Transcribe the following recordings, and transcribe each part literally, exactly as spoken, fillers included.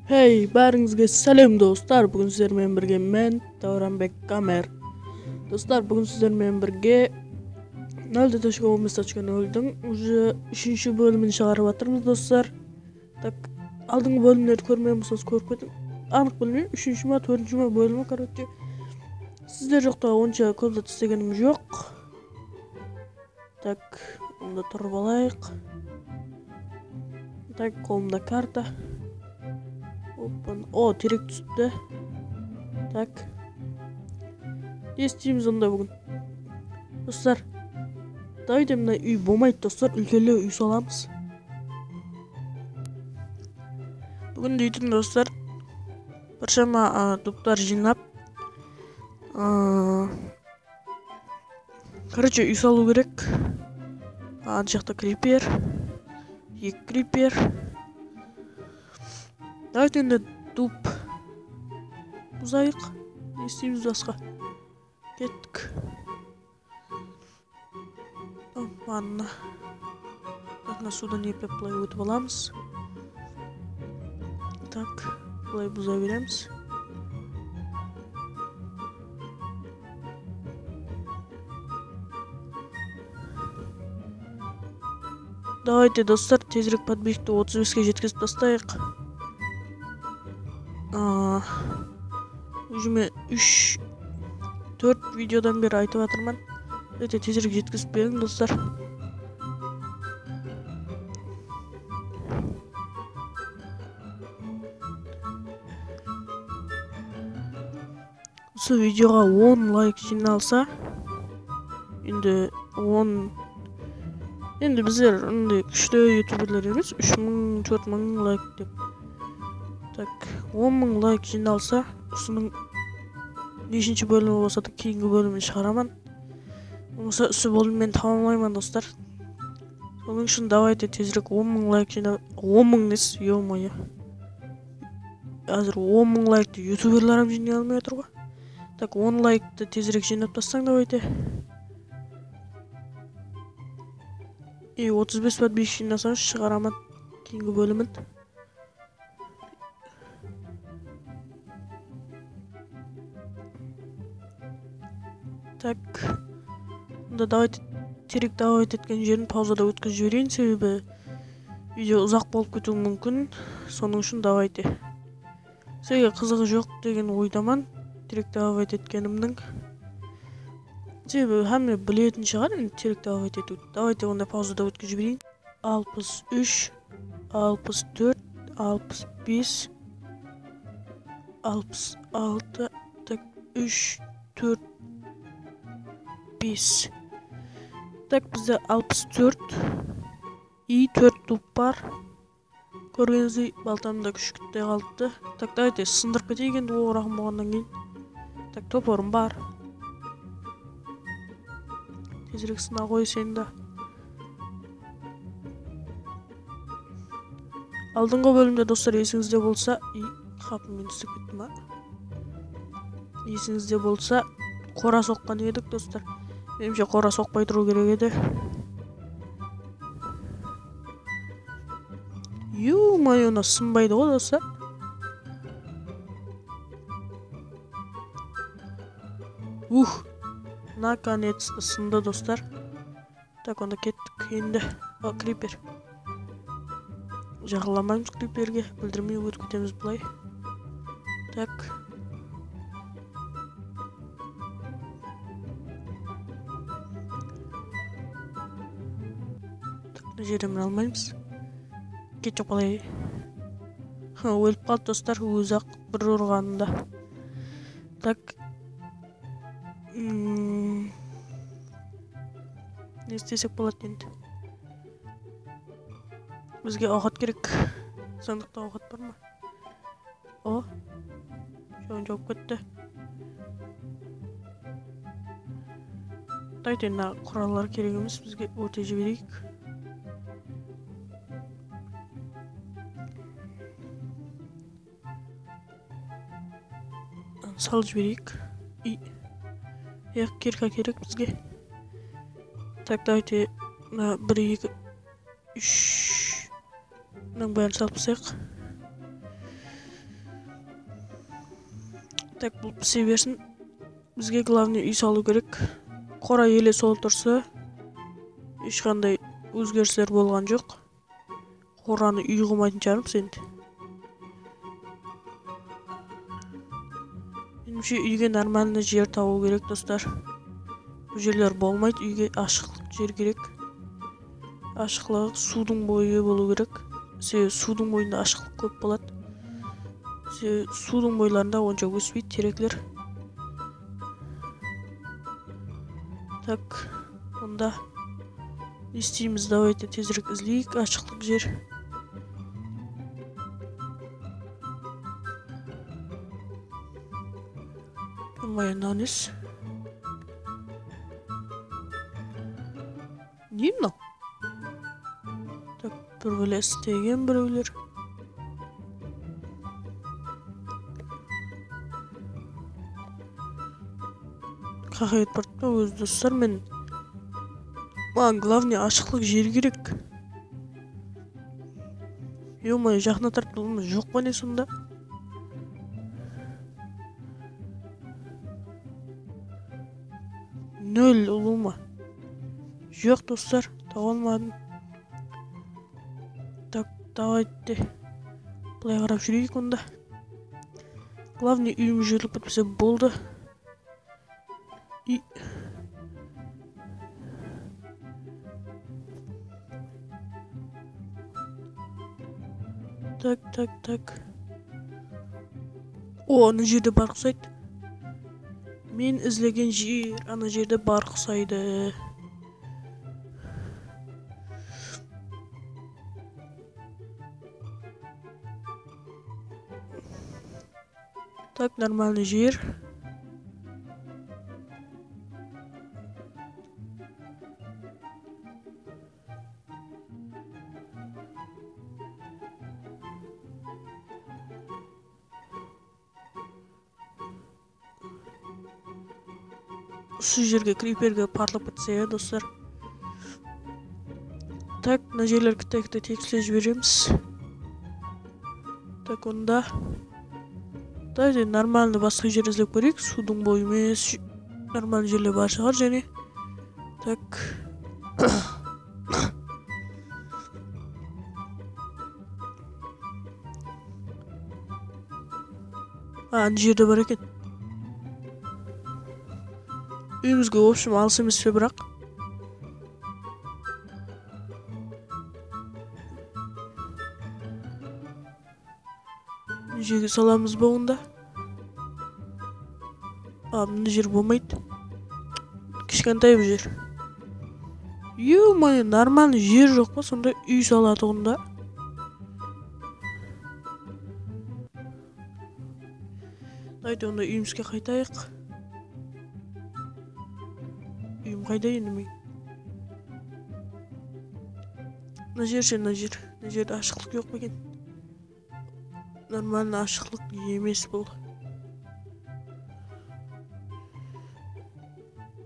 Hey, bárińizge sálem, dostlar. Búgin sizler menen birge men, Davranbek Gamer. Dostlar, búgin sizler menen birge nol tochka on bes tochka noldiń уже úshinshi bólimin shıǵarıp atırmız, dostlar. Tak, aldınǵı bólimlerdi kórmegen bolsańız, kórip ketiń. Anıq bilmeymen, úshinshi ma, tórtinshi ma bólimi, короче. Sizler joqta onsha kóp zat islegenim joq. Tak, onda turıp alayıq. Tak, qolımda karta. Oppan. O, terek túsipti. Tak. Ne isteymiz onda búgin? Dostlar, davayte, mına úy bolmaydı, dostlar, úlkenlew úy salamız. Búgin deytin, dostlar, birshama, a, dublar jıynap, a, короче, úy salıw kerek. Ana jaqta kriper. Eki kriper. Davayte endi dub buzayıq. Ne isteymiz basqa? Kettik. Manna. Mına suwdan eplep bılay ótip alamız. Tak, bılay buza beremiz. Davayte, dostlar, tezirek podpiskti otız beske jetkizip tastayıq. Aa, úzime úsh, tórt videodan beri aytıp atırman. Davayte, tezirek jetkizip beriń, dostlar. Usı videoǵa on layk jıynalsa, endi on, endi bizler onday kúshli youtuberler emes, úsh mıń, tórt mıń layk dep. Tak, on mıń layk jıynalsa, usınıń neshinshi bólimi bolsa da keyingi bólimin shıǵaraman. Bolmasa usı bólimin tamamlayman, dostlar. Sonıń ushın davayte tezirek on mıń layk jıyna-, on mıń nes, ё-моё. Házir on mıń layktı youtuberler hám jıynay almay atır ǵoy. Tak, on layktı tezirek jıynap taslań, davayte. I otız bes podpischik jıynasańız, shıǵaraman keyingi bólimin. Tak. Onda davayte, terek davayte etken jerin pauzada ótkizip jibereyin, sebebi video uzaq bolıp ketiwi múmkin. Sonıń ushın davayte. Sizlerge qızıǵı joq degen oydaman, terek davayte etkenimniń. Sebebi hámme biletin shıǵar endi terek davayte etiwdi. Davayte, onda pauzada ótkizip jibereyin. Alpıs úsh, alpıs tórt, alpıs bes, alpıs altı, tak, úsh, tórt, bes. Tak, bizde alpıs tórt i tórt dub bar. Kórgenińizdey, baltam da kúshikte qalıptı. Tak, davayte, sındırıp keteyik endi, oǵıraqın bolǵannan keyin. Tak, toporım bar. Tezirek sına ǵoy sen de. Aldınǵı bólimde, dostlar, esińizde bolsa, i, qapı menen túsip kettim, a? Esińizde bolsa, qora soqqan edik, dostlar. Menimshe, qora soqpay turıw kerek edi. Ё-моё, mına sınbaydı ǵoy, dostlar. Uh, nakonec-to sındı, dostlar. Tak, onda kettik endi. O, kriper. Jaqınlamaymız kriperge, bildirmey ótip ketemiz bılay. Tak. Tak, mına jerden mine almaymız. Ketip qalay. Ha, ólip qaldı, dostlar, ózi-aq bir urǵanında. Tak. Hmm. Ne istesek boladı endi? Bizge awqat kerek. Sandıqta awqat bar ma? O. Shawın jawıp ketti. Davayte, mına qurallar kerek emes bizge, óte jibereyik. Salıp jibereyik. I, yaq, kirka kerek bizge. Tak, davayte, mına bir, eki, úsh. Mınanıń bárin salıp taslayıq. Tak, bul pise bersin. Bizge glavnıy úy salıw kerek. Qora ele sol tursa, hesh qanday ózgerisler bolǵan joq. Qoranı úy qılmaytın shıǵarmız endi. Menimshe, úyge normalnıy jer tabıw kerek, dostlar. Bul jerler bolmaydı, úyge ashıqlıq jer kerek. Ashıqlıǵı suwdıń boyı bolıw kerek. Sebebi suwdıń boyında ashıqlıq kóp boladı. Sebebi suwdıń boylarında onsha óspeydi terekler. Tak, onda ne isteymiz? Давайте tezirek izleyik ashıqlıq jer. Mınaw ne? Ne mınaw? Tak, bir bile istegen birewler. Qaqayıp barıptı óz, dostlar, men. Maǵan glavnıy ashıqlıq jer kerek. Yo-moyo, jaqına tartıp ulıwma joq pa ne sonda? Nol ulıwma. Joq, dostlar, taba almadım. Tak, давайте. Bılay qarap júreyik onda. Glavnıy, úyimiz júrilip ketpese boldı. I- Tak, tak, tak. O, ana jerde bar qusaydı. Men izlegen jer ana jerde bar qusaydı. Так, нормальный jer. Usı jerge kriperge partlap ketse ya, dostlar. Tak, mına jerlerge kitte-kitte tegislep jiberemiz. Tak, onda. Давайте нормальный basqa jer izlep kóreyik. Suwdıń boyı emes, normalnıy jerler bar shıǵar jáne. Tak. A, ana jerde bar eken. Úyimizge, в общем, alıs emes pe, biraq? Mına jerge salamız ba onda? A, mına jer bolmaydı. Kishkentay bir jer. Ё-моё, нормальный jer joq pa? Sonda úy salatuǵın da. Давайте onda úyimizge qaytayıq. Úyim qayda endi men? Mına jer she, mına jer. Mına jerde ashıqlıq joq pa eken? Нормальный ashıqlıq emes bul.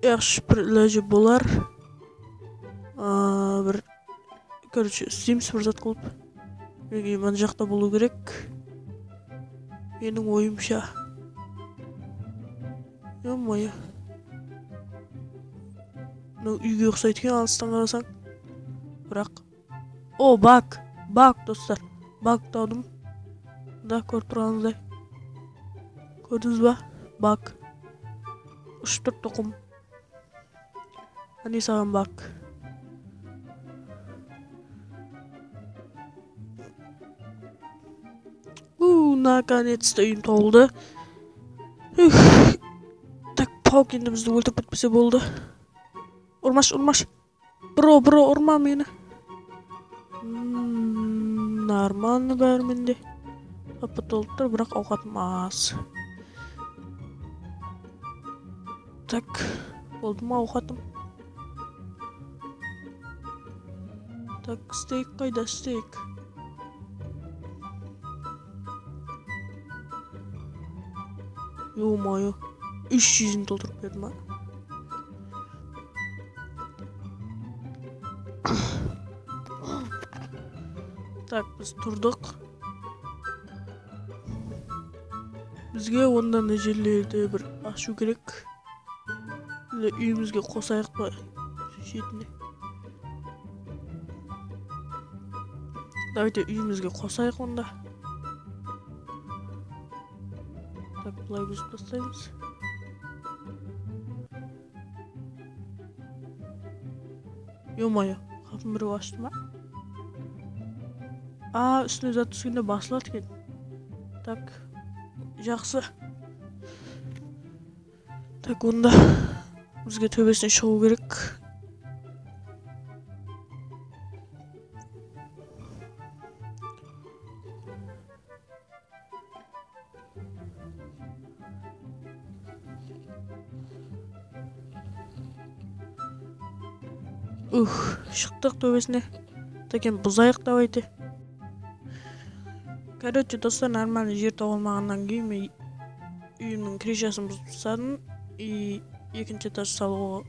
Yaqshı, bir ilajı bolar. Aa, bir, короче, isleymiz bir zat qılıp. Mine, mına jaqta bolıw kerek. Meniń oyımsha. Ё-моё. Mınaw úyge uqsaydı eken, alıstan qarasań. Biraq O, bak. Bak, dostlar. Bak tawdım. Mında kórip turǵanıńızday. Kórdińiz ba? Bak. Ushıp tur tuqım. Áne saǵan bak. Uu, наконец-то úyim tawıldı. Úf. Tak, pauk endi bizdi óltirip ketpese boldı. Urmash, urmash. Bro, bro, urma meni. Hmm, нормально bári mende. Apa tolıp tur, biraq awqatım az. Tak, boldı ma awqatım? Tak, steyk qayda, steyk? Ё-моё. Úsh júzin toltırıp berdim, a? Tak, biz turdıq. Bizge onda mına jerlerdi bir ashıw kerek. Ele úyimizge qosayıq pa shetine. Davayte úyimizge qosayıq onda. Tak, bılay buzıp taslaymız. Yo-moyo, qapın birew ashtı ma? A, ústine zat túskende basıladı eken. Tak, jaqsı. Tak, onda bizge tóbesine shıǵıw kerek. Uh, shıqtıq tóbesine. Tekin buzayıq davayte. Koroche, dostlar, normalnıy jer tawa almaǵannan keyin men úyimniń krıshasın buzıp tasladım. I ekinshi etaj salıw,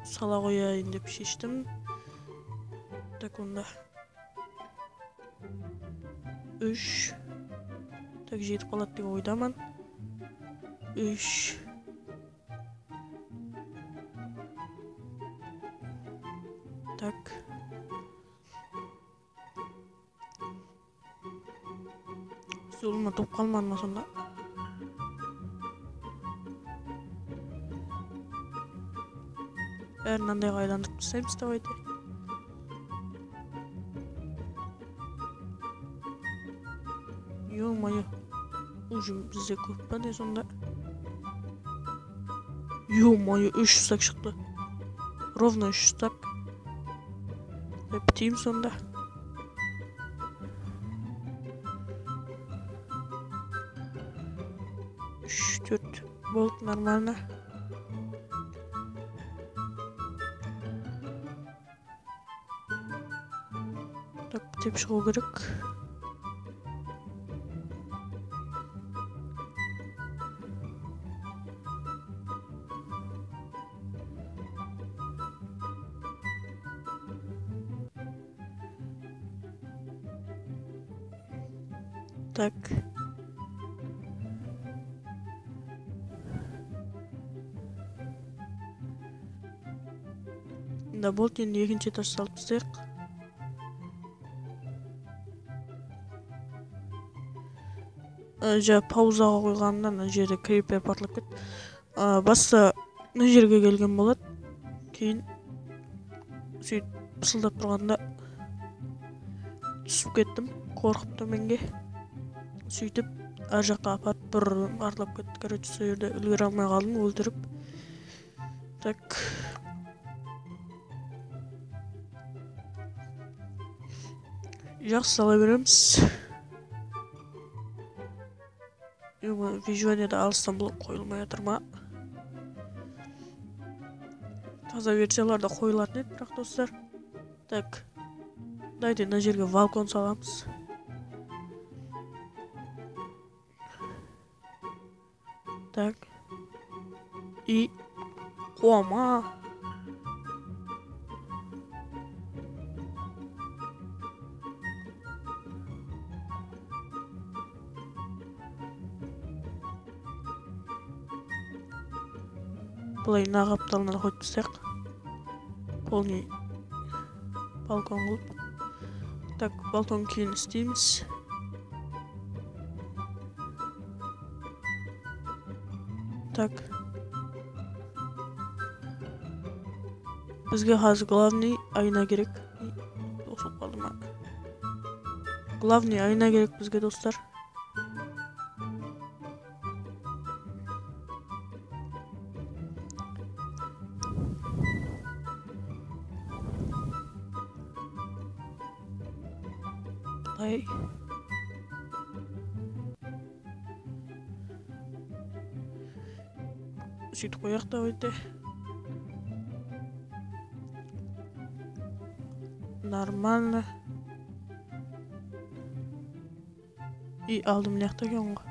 sala qoyayın dep sheshtim. Tak, onda. Úsh. Tak, jetip qaladı dep oydaman. Úsh. Tak. Zulma tuwıp qalmadı ma sonda? Bárin mınandayǵa aylandırıp taslaymız, davayte. Yo-moyo. Uje bizde kóp pa ne sonda? Yo-moyo, úsh stak shıqtı. Ровно úsh stak. Piteyim sonda. Úsh, tórt. Boldı, normalno. Tak, pitip shıǵıw kerek. Tak. Mında boldı, endi ekinshi etaj salıp taslayıq. Á, ja pauzaǵa qoyǵanımnan mına jerde kriper partlap ketti. Á, basta mına jerge kelgen boladı. Keyin sóytip pısıldap turǵanda túsip kettim, qorqıp tómenge. Sóytip, ar jaqqa aparıp bir partlap ketti. Koroche, sol jerde úlgere almay qaldım, óltirip. Tak. Jaqsı, sala beremiz. Endi vizioniyada alıstan bul qoyılmay atır ma? Taza versiyalarda qoyılatın edi, biraq, dostlar. Tak. Davayte, mına jerge balkon salamız. Tak. I quwama. Bılay naq qaptalına qoyıp taslap. Polnıy balkon qılıp. Tak, balkon keyin isleymiz. Tak. Bizge házir glavnıy ayna kerek. Qosılıp qaldı ma? Glavnıy ayna kerek bizge, dostlar. Bılay. Sóytip qoyaq ta, óyte. Нормально. И aldım mına jaqta eken ǵoy.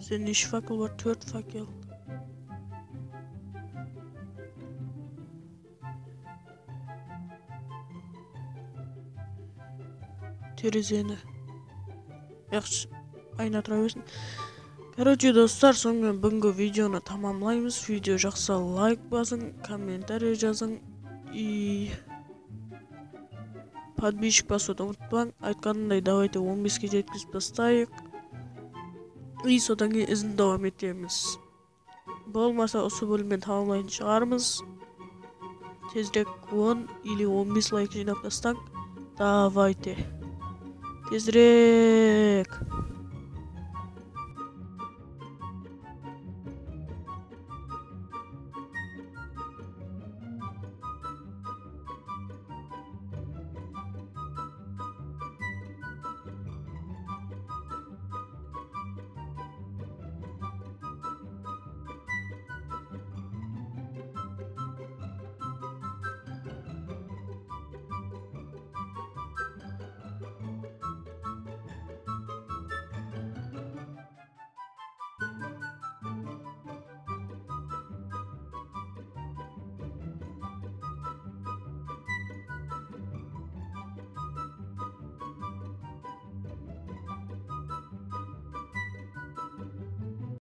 Bizde neshe fakel bar? Tórt fakel. Terezeni. Yaqshı, ayna tura bersin. Короче, dostlar, sonıń menen búgingi videonı tamamlaymız. Video jaqsa, layk basıń, kommentariya jazıń. I подписчик basıwdı umıtpań. Aytqanımday, давайте on beske jetkizip tastayıq. I sodan keyin izin dawam etemiz. Bolmasa, usı bólimnen tamamlaytın shıǵarmız. Tezirek on ili on bes layk jıynap tastań. Давайте. Tezirek.